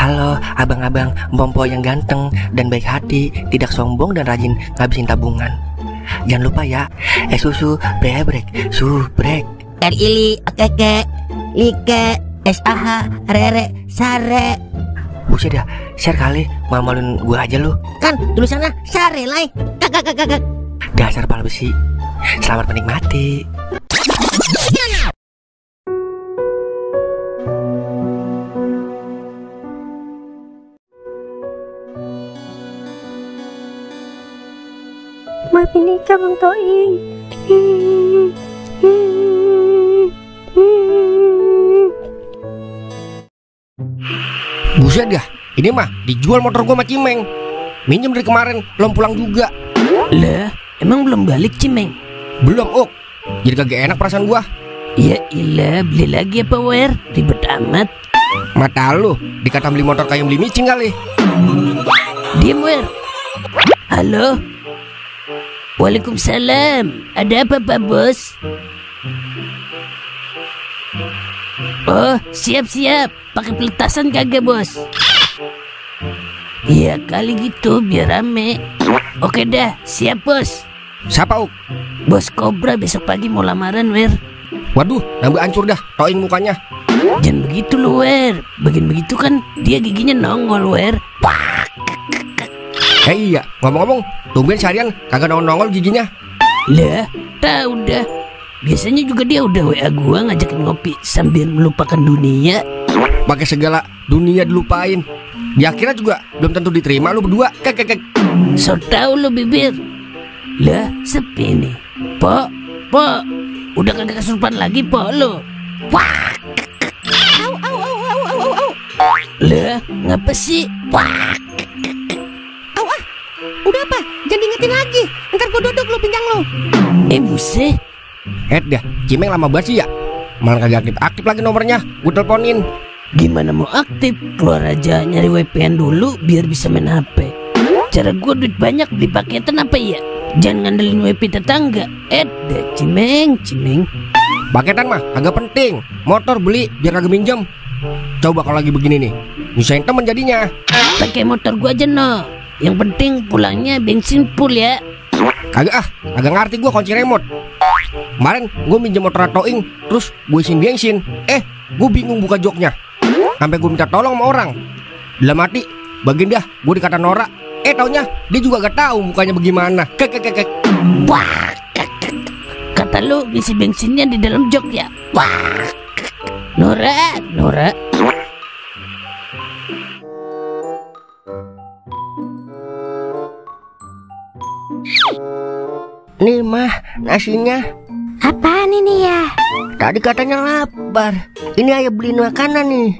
Halo abang-abang Mpompo yang ganteng dan baik hati, tidak sombong dan rajin ngabisin tabungan. Jangan lupa ya, susu brebrek, subrek. Ili, keke, like, SAH, rere, sare. Buset dah, share kali, mamalin gua aja lu. Kan tulisannya sare lai. Kakak. Dasar pala besi. Selamat menikmati. Maafin Ika Bang Toing. Buset dah, ini mah dijual motor gua sama Cimeng. Minjem dari kemarin, belum pulang juga. Lah, emang belum balik Cimeng? Belum, Ok. Jadi kagak enak perasaan gua. Ya ilah, beli lagi apa Wer? Ribet amat. Mata lu, dikata beli motor kayak beli micing kali. Diam Wer. Halo. Waalaikumsalam. Ada apa Pak Bos? Oh, siap-siap. Pakai peletasan kagak Bos? Iya kali gitu, biar rame. Oke dah, siap Bos. Siapa, Ok? Bos Kobra besok pagi mau lamaran Wer. Waduh, nambah hancur dah, Toing mukanya. Jangan begitu lu Wer. Bagian begitu kan dia giginya nongol Wer. Iya, ngomong-ngomong, tumben seharian kagak nongol giginya. Lah, tahu dah. Biasanya juga dia udah WA gua ngajakin ngopi sambil melupakan dunia. Pakai segala dunia dilupain. Di akhirnya juga belum tentu diterima lu berdua. Kek. So tau lu bibir. Lah, sepi nih. Pok. Udah kagak kesurupan lagi pok lu. Wah. Au. Lah, ngapa sih? Wah. Udah apa? Jangan diingetin lagi. Ntar gua duduk lu pinggang lu. Buset. Dah, Cimeng lama banget sih ya. Malah kagak aktif lagi nomornya. Gue teleponin. Gimana mau aktif? Keluar aja nyari VPN dulu biar bisa main HP. Cara gue duit banyak beli paketan apa ya? Jangan ngandelin WP tetangga. Dah Cimeng. Paketan mah agak penting. Motor beli biar kagak minjem. Coba kalau lagi begini nih, nyusahin temen jadinya. Pakai motor gue aja no. Yang penting pulangnya bensin full ya. Agak ngerti gue kunci remote. Kemarin gue minjem motor Toing, terus gue isiin bensin. Gue bingung buka joknya. Sampai gue minta tolong sama orang. Dalam hati, bagian dah gue dikata norak. Taunya dia juga gak tahu mukanya bagaimana. Kek. Wah, kata lu isi bensinnya di dalam jok ya. Wah, Nora. Nih mah, nasinya. Apaan ini ya? Tadi katanya lapar. Ini ayah beliin makanan nih.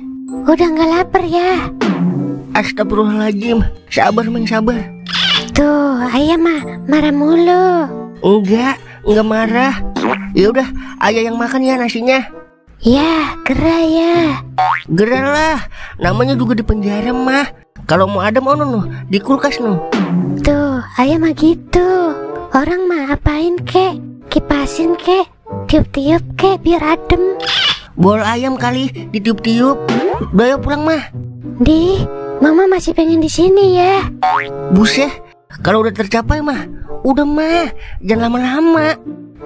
Udah nggak lapar ya? Astagfirullahaladzim. Sabar Meng, sabar. Tuh, ayah mah marah mulu. Enggak marah. Yaudah, ayah yang makan ya nasinya. Ya, gerah ya. Gerah lah, namanya juga di penjara mah. Kalau mau adem ono di kulkas Tuh, ayah mah gitu. Orang mah apain kek? Kipasin kek? Tiup-tiup kek biar adem. Bol ayam kali ditiup-tiup. Udah yuk pulang mah. Di, mama masih pengen di sini ya. Buset, kalau udah tercapai mah udah mah, jangan lama-lama.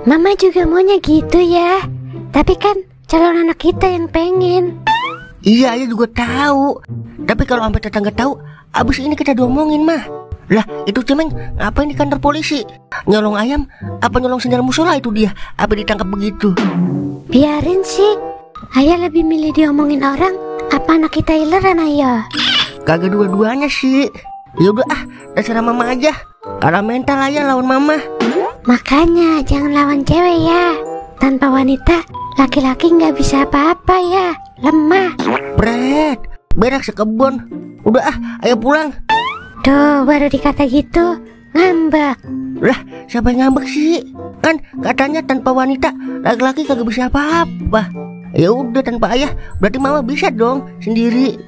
Mama juga maunya gitu ya. Tapi kan calon anak kita yang pengen. Iya, ayah juga tahu. Tapi kalau sampai tetangga tahu, abis ini kita diomongin mah. Lah, itu Cimeng ngapain di kantor polisi? Nyolong ayam apa nyolong sendal musola itu dia? Apa ditangkap begitu? Biarin sih. Ayah lebih milih diomongin orang apa anak kita ileran ayah? Kagak dua-duanya sih. Yaudah terserah mama aja. Karena mental ayah lawan mama. Makanya jangan lawan cewek ya. Tanpa wanita, laki-laki nggak bisa apa-apa ya. Lemah. Berak sekebun. Udah ayo pulang. Tuh, baru dikata gitu ngambek. Lah, siapa yang ngambek sih? Kan katanya tanpa wanita laki-laki kagak bisa apa-apa. Ya udah, tanpa ayah berarti mama bisa dong sendiri.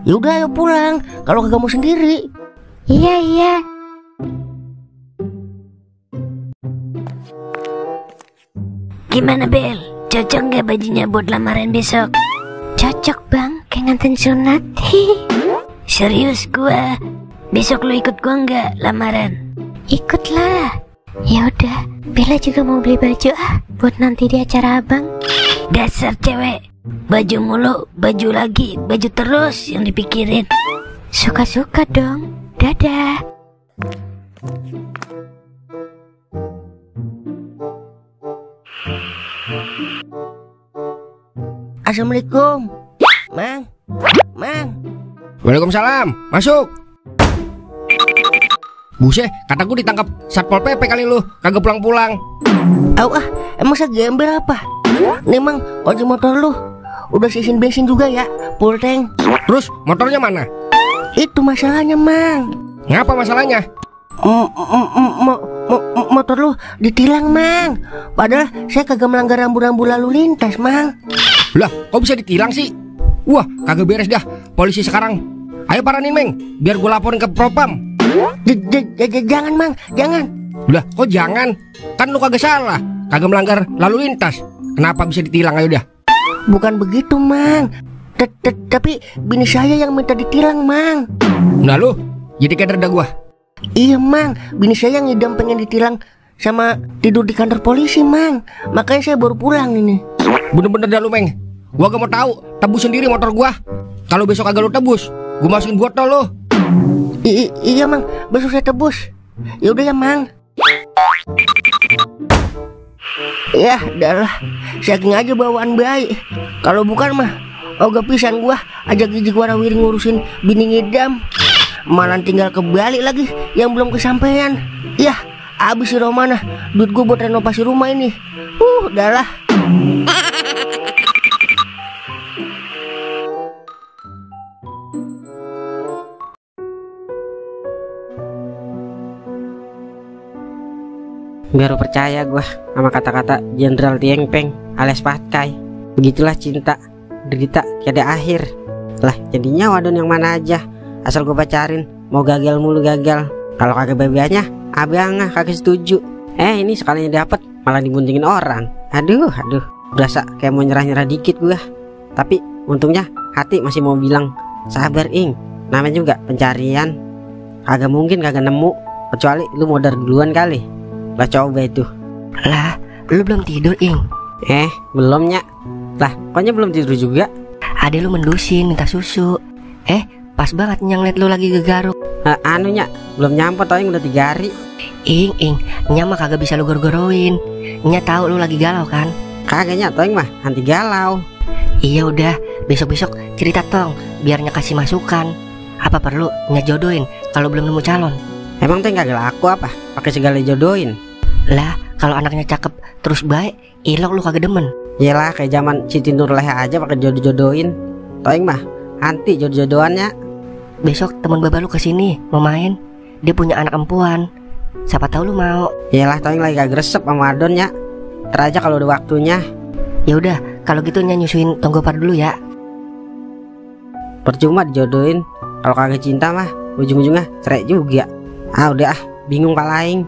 Ya udah ayo pulang. Kalau kagak mau sendiri. Iya. Gimana Bel? Cocok nggak bajunya buat lamaran besok? Cocok bang, kayak nganten sunat. Serius gua. Besok lu ikut gua nggak lamaran? Ikutlah. Ya udah, Bella juga mau beli baju buat nanti di acara abang. Dasar cewek. Baju mulu, baju lagi, baju terus yang dipikirin. Suka-suka dong. Dadah. Assalamualaikum. Mang. Waalaikumsalam. Masuk. Buset, kata gue ditangkap Satpol PP kali lu, kagak pulang-pulang. Emang saya gembel apa? Nih Mang, kunci motor lu udah sisin bensin juga ya, full tank. Terus motornya mana? Itu masalahnya Mang. Ngapa masalahnya? Motor lu ditilang Mang. Padahal saya kagak melanggar rambu-rambu lalu lintas Mang. Lah, kok bisa ditilang sih? Wah, kagak beres dah. Polisi sekarang. Ayo paranin, Meng, biar gue laporin ke Propam. Jangan Mang, jangan. Lah, kok jangan? Kan lu kagak salah, kagak melanggar lalu lintas. Kenapa bisa ditilang? Ayo dah. Bukan begitu Mang. Tapi bini saya yang minta ditilang Mang. Nah lu, jadi kader dah gua. Iya Mang, bini saya yang ngidam pengen ditilang sama tidur di kantor polisi Mang. Makanya saya baru pulang ini. Bener-bener dah lu Meng. Gua gak mau tahu, tebus sendiri motor gua. Kalau besok agak lu tebus, gua masukin botol lu. Iya Mang, besok saya tebus. Ya udah ya Mang. Ya, dah lah. Saking aja bawaan baik. Kalau bukan mah, ogah pisan gua ajak gigi warawiri ngurusin bini ngidam. Malah tinggal kebalik lagi yang belum kesampaian. Yah, abis si Romana duit gua buat renovasi rumah ini. Dah lah. Baru percaya gue sama kata-kata Jenderal Tieng Peng alias Patkai. Begitulah cinta, derita tiada akhir. Lah jadinya wadon yang mana aja, asal gue pacarin mau gagal mulu gagal. Kalau kagak bebeanya abang kagak setuju. Ini sekalinya dapet malah dibuntingin orang. Aduh berasa kayak mau nyerah-nyerah dikit gue. Tapi untungnya hati masih mau bilang sabar Ing, namanya juga pencarian. Kagak mungkin kagak nemu, kecuali lu modar duluan kali. Lah coba itu. Lah, lu belum tidur Ing? Belum Nyak. Lah, koknya belum tidur juga. Adek lu mendusin minta susu. Pas banget Nyang liat lu lagi gegaruk. Nyak, belum nyampe tau yang udah 3 hari. Ing, Nya mah kagak bisa lu gor-goroin. Nya tahu lu lagi galau kan? Kagak Nyak, tau yang mah anti galau. Iya udah, besok-besok cerita tong, biar Nya kasih masukan. Apa perlu Nya jodohin kalau belum nemu calon? Emang tuh kagak laku apa? Pakai segala jodohin. Lah, kalau anaknya cakep terus baik, ilok lu kagak demen. Iyalah, kayak zaman Siti Nurleha aja pakai jodoh-jodohin. Toing mah anti jodoh-jodohannya. Besok teman baba lu kesini mau main. Dia punya anak empuan. Siapa tahu lu mau. Iyalah, Toing lagi kagak resep sama adonnya. Ntar aja kalau udah waktunya. Ya udah, kalau gitu Nya nyusuin Tonggopar dulu ya. Percuma dijodohin, kalau kagak cinta mah ujung-ujungnya cerai juga. Udah bingung palaing.